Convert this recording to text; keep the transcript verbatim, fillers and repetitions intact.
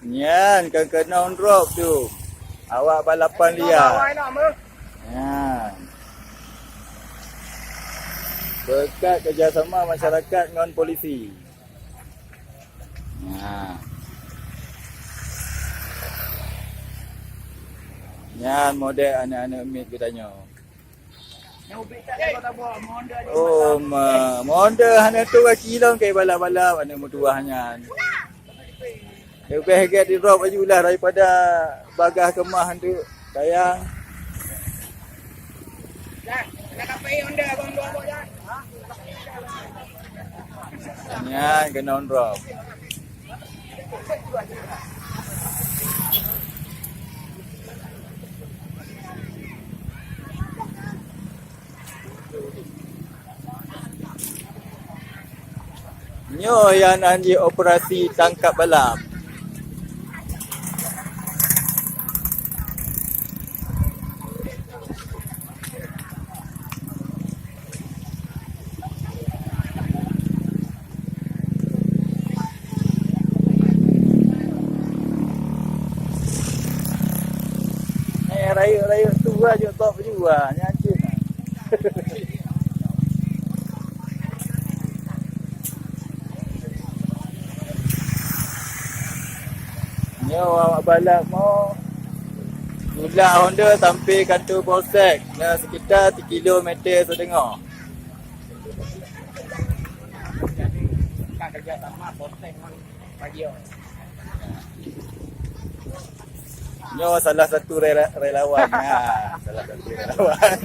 Nyan kan keunoe drop tu. Awak balapan liar. Nyan. Berkat kerjasama masyarakat ngon polisi. Nah. Nyan model aneuk-aneuk miet geutanyoe. Oh, ma, Honda hana tuah kilong kai balap-balap aneuk meutuah nyan. Leubeh gét di drop aju lah daripada bagah keumah tu sayang. Nyan keunoe drop. Nyoe nyang nan jih operasi tangkap balap. Eh, rayeuk-rayeuk tu lah jok top jua, nyan cit. Nyoe awak balap mo. Ulah Honda sampai kantor polsek, na sekitar tiga kilometer setengah. Nyoe salah satu rela-, relawan. Ha, salah satu relawan.